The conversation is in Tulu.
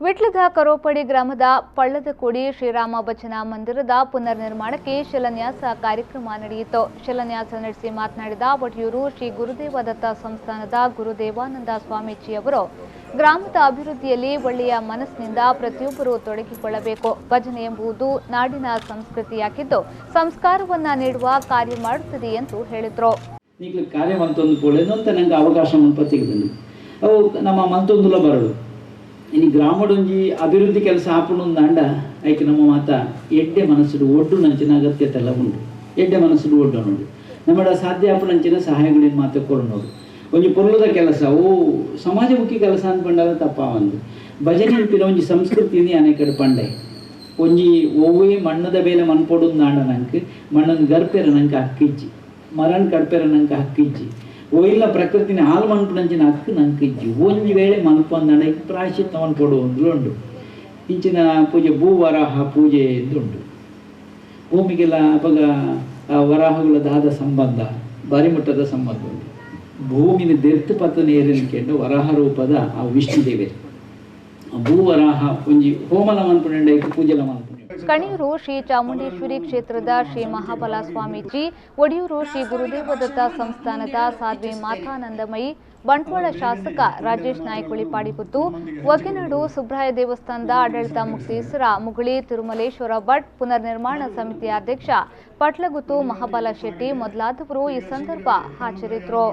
ವಿಟ್ಲದ ಕರೋಪಡಿ ಗ್ರಾಮದ ಪಳ್ಳದಕೋಡಿ ಶ್ರೀರಾಮ ಭಜನಾ ಮಂದಿರದ ಪುನರ್ ನಿರ್ಮಾಣಕ್ಕೆ ಶಿಲಾನ್ಯಾಸ ಕಾರ್ಯಕ್ರಮ ನಡೆಯಿತು. ಶಿಲಾನ್ಯಾಸ ನಡೆಸಿ ಮಾತನಾಡಿದ ಒಡಿಯೂರು ಶ್ರೀ ಗುರುದೇವ ದತ್ತ ಸಂಸ್ಥಾನದ ಗುರುದೇವಾನಂದ ಸ್ವಾಮೀಜಿಯವರು, ಗ್ರಾಮದ ಅಭಿವೃದ್ಧಿಯಲ್ಲಿ ಒಳ್ಳೆಯ ಮನಸ್ಸಿನಿಂದ ಪ್ರತಿಯೊಬ್ಬರು ತೊಡಗಿಕೊಳ್ಳಬೇಕು. ಭಜನೆ ಎಂಬುದು ನಾಡಿನ ಸಂಸ್ಕೃತಿಯಾಗಿದ್ದು ಸಂಸ್ಕಾರವನ್ನ ನೀಡುವ ಕಾರ್ಯ ಮಾಡುತ್ತದೆ ಎಂದು ಹೇಳಿದರು. ಇನ್ನು ಗ್ರಾಮಡೊಂಜಿ ಅಭಿವೃದ್ಧಿ ಕೆಲಸ ಆಪುಣೊಂದು ಅಂಡ ಐಕೆ ನಮ್ಮ ಮಾತ ಎಡ್ಡೆ ಮನಸ್ಸುಡು ಒಡ್ಡು ನಂಚಿನ ಅಗತ್ಯತೆಲ್ಲ ಉಂಡು. ಎಡ್ಡೆ ಮನಸ್ಸುಡು ಒಡ್ಡು ನೋಡು ನಮ್ಮಡ ಸಾಧ್ಯ ಆಪುಣಂಚಿನ ಸಹಾಯಗಳೇನು ಮಾತ ಕೊಡು ನೋಡು. ಒಂಜಿ ಪೊರ್ಲುದ ಕೆಲಸ ಓ ಸಮಾಜಮುಖಿ ಕೆಲಸ ಅಂದ್ಕೊಂಡಾಗ ತಪ್ಪ ಒಂದು ಭಜನೆ ಅಂಪಿನ ಒಂಜಿ ಸಂಸ್ಕೃತಿನಿ ಅನೇಕಡೆ ಪಂಡೆ ಒಂಜಿ ಒವ್ವೇ ಮಣ್ಣದ ಬೇಲೆ ಮನ್ಪೊಡು ಅಂಡ ನಂಗೆ ಮಣ್ಣನ್ನು ಗರ್ಪೆರ ನಂಗೆ ಹಕ್ಕಿಜ್ಜಿ, ಮರನ್ ಕಡ್ಪೆರ ನಂಗೆ ಹಕ್ಕಿಜ್ಜಿ, ಒಯ್ಲ ಪ್ರಕೃತಿನ ಹಾಲು ಮನ್ಪುನಂಚಿನ ಹಕ್ಕು ನಂಗೆ ಇಜ್ಜಿ. ಒಂಜಿ ವೇಳೆ ಮನ್ಪಂದಂಡ ಪ್ರಾಯಶ್ಚಿತ್ತ ಮನ್ಪೊಡು ಉಂಡು. ಇಂಚಿನ ಪೂಜೆ ಭೂವರಾಹ ಪೂಜೆ ಉಂಡು. ಭೂಮಿಗೆಲ್ಲ ಅಪಗ ವರಾಹಗಳ ದಾದ ಸಂಬಂಧ ಬಾರಿ ಮಟ್ಟದ ಸಂಬಂಧ ಉಂಟು. ಭೂಮಿನ ದೆರ್ತು ಪತ್ತ ನೇರಿನ ಕೇಂದ್ರ ವರಾಹ ರೂಪದ ಆ ವಿಷ್ಣು ದೇವರು ಭೂವರಾಹ ಒಂಜಿ ಹೋಮಲ ಮನ್ಪುಂಡ ಪೂಜೆಲ ಮನ್ಪುಂಡು. ಕಣಿಯೂರು ಶ್ರೀ ಚಾಮುಂಡೇಶ್ವರಿ ಕ್ಷೇತ್ರದ ಶ್ರೀ ಮಹಾಬಲ ಸ್ವಾಮೀಜಿ, ಒಡಿಯೂರು ಶ್ರೀ ಗುರುದೇವದತ್ತ ಸಂಸ್ಥಾನದ ಸಾಧ್ವಿ ಮಾತಾನಂದಮಯಿ, ಬಂಟ್ವಾಳ ಶಾಸಕ ರಾಜೇಶ್ ನಾಯ್ಕ ಉಳಿಪಾಡಿಗುತ್ತು, ಒಗ್ಗನಾಡು ಸುಬ್ರಾಯ ದೇವಸ್ಥಾನದ ಆಡಳಿತ ಮುಕ್ತೇಸರ ಮುಗುಳಿ ತಿರುಮಲೇಶ್ವರ ಭಟ್, ಪುನರ್ ನಿರ್ಮಾಣ ಸಮಿತಿಯ ಅಧ್ಯಕ್ಷ ಪಟ್ಲಗುತ್ತು ಮಹಾಬಲ ಶೆಟ್ಟಿ ಮೊದಲಾದವರು ಈ ಸಂದರ್ಭ ಹಾಜರಿದ್ದರು.